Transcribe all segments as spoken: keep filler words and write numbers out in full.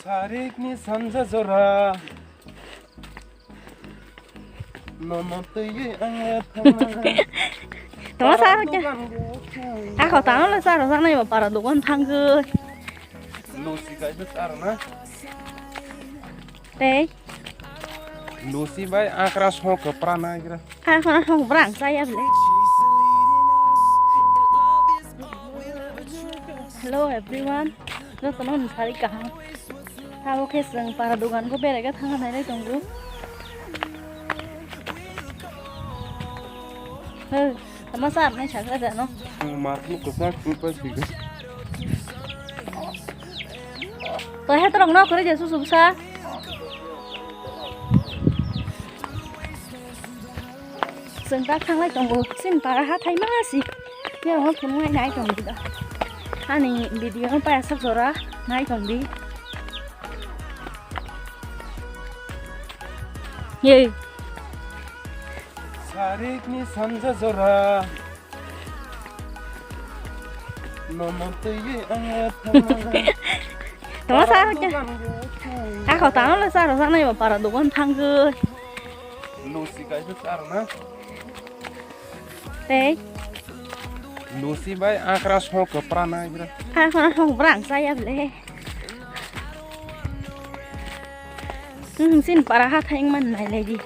Tarikni sanja jora. Nono twiwi ang thangna. Tama sa ke? Ako tano le saro sanai ba para dogan thangkhe. Lusi kai de saro na. Tei. Lusi bai akra sok pra na gira. Ha ha ha brang saya ble. Hello everyone. Jotono nung sari kaham. Abo khe chwng para dogan khe berai khe thangna nailai tongo. He, tama sa apnai sakha jano. Mat ni kwchak ni pa sigo. To he torok no kore je susu bwsa. Chwng tak thanglai tongo, chini para hathai ma si. Yang hok phunuk nai nai tong di da. Ani video no paya sak jora nai tong di. Ye. Sarikni sanja jora. Nono twiwi ang thangna. Tama sa ke? Ako tano le saro sanai ba para dogan thangkhe. Lusi kai de saro na. Tei. Lusi bai akra sok pra na gira. Akra sok brang saya ble. Hmm, sin para hathai man nai lai di.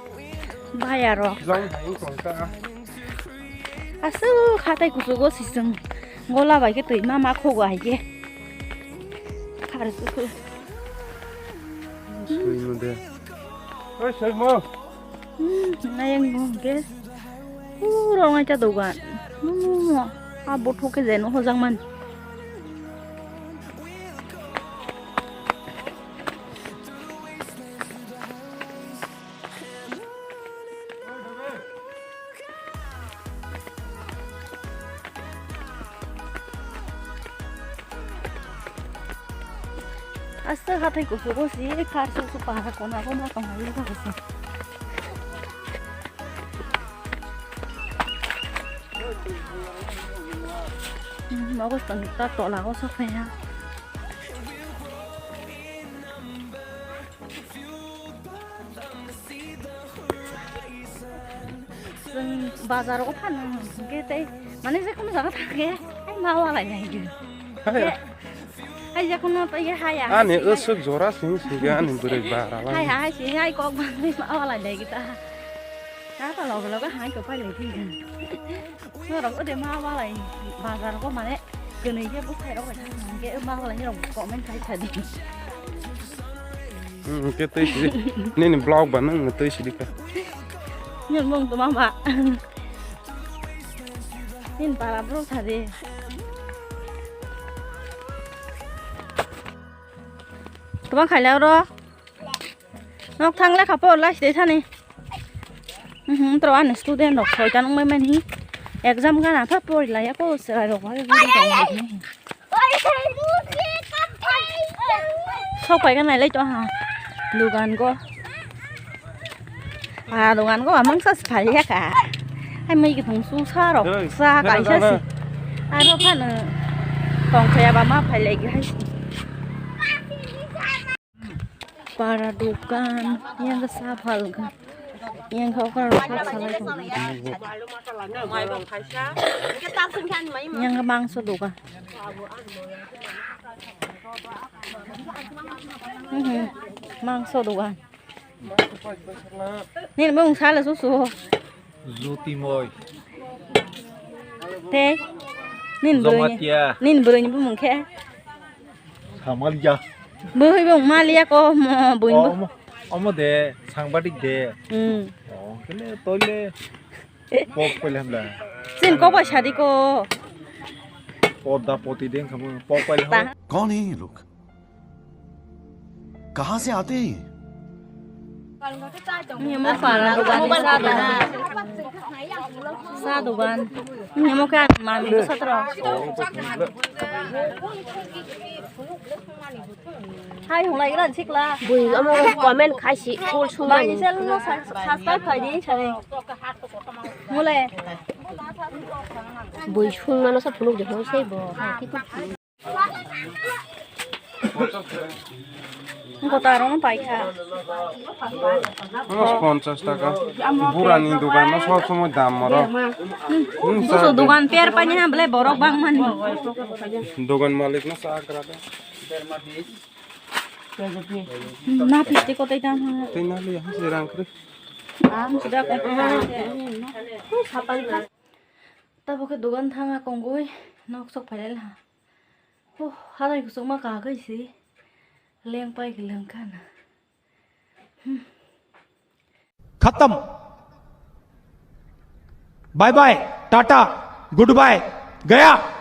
Baya rok. Jang hai tong ta. Aswk hathai kuchugo sisung gola bai khe twi ma ma khogo hai khe. Khar su su. Sui mo de. Oi, sui mo. Hmm, nayang mo ke. Pura ngai cha dogan. Hmm, a bothok khe jeno hojang man. Aswk hathai kuchugo si khar su su para kona bo ma tong hai kha se. Hmm, nogo tong ta tola go sok phai ha. Chwng bazar o phano hwnkhe tei mane je kono jaga thangkhe hai ma walai nai di. Hai je kono tei haya. Ani usuk jora sing sing ani bwrwi bara lai. Hai hai sing hai kok bangwi ma walai nai kita. Kata loge loge hai ko pai lai di. Norok ode ma walai bazar ko mane kwnwi khe bwsai rok bai thang hwnkhe ma walai rok comment khai sa di. Hmm, hwnkhe tei sidi. Nini vlog ba nang tei sidi kha. Nini mung tuma ba. Nini para bro sa di. Tuma khailai oro. Nok thang lekha por lai sidi thani. Mhm, tro ani student rok soita nung mai mani. Exam gana pha pori la ya ko serai rok hai guri tong hai. Sok pai ganai lai to ha. Dugan go. Ah, dugan go amang sa sphai ya ka. Hai mai ki thung su sa rok sa kai sa si. Aro pha no tong khaya ba ma phai lai gi hai si. Para dukan, yang ke sapal ke, yang kau kan rasa salai tu. Yang ke mangso dukan. Mhm, mangso dukan. Nin mung sala susu. Jyoti moi. Te, nin bro ni. Jamatia. Nin bro ni bumung ke. Samalia. Bui bung malia ko mo bui. Oh, omo, omo de, sangbadik de. Hmm. Oh, kene toile. Pok pele hamla. Sin ko bai sadi ko. Poda poti deng kamu, pok pele hamla. कौन है ये लोग? कहाँ से आते हैं ये? Nimo para dugan ni sa dugan. Sa dugan. Nimo ke mami ko satro. Hai, hwnlai gran sikla. Bui omo comment khai si, full sung mani. Bani sel no sa-, subscribe khai di, sare. Mole. Bui sung mano sa phunuk de hoi sei bo. Gota rong paikha. Mas ponchas taka. Burani dogan mas sob somoi dam moro. Buso dogan per pani ha bele borok bang mani. Dogan malik no sa agra da. Na pisti kotai tam ha. Tei na liya ha se rang kri. Am sudah kau. Tabuk ke dogan thanga kongoi nok sok phailai ha. Oh, halai kusuk ma kagai si. Leng pai ke leng kana. खत्म। Bye bye, ta ta, goodbye, गया।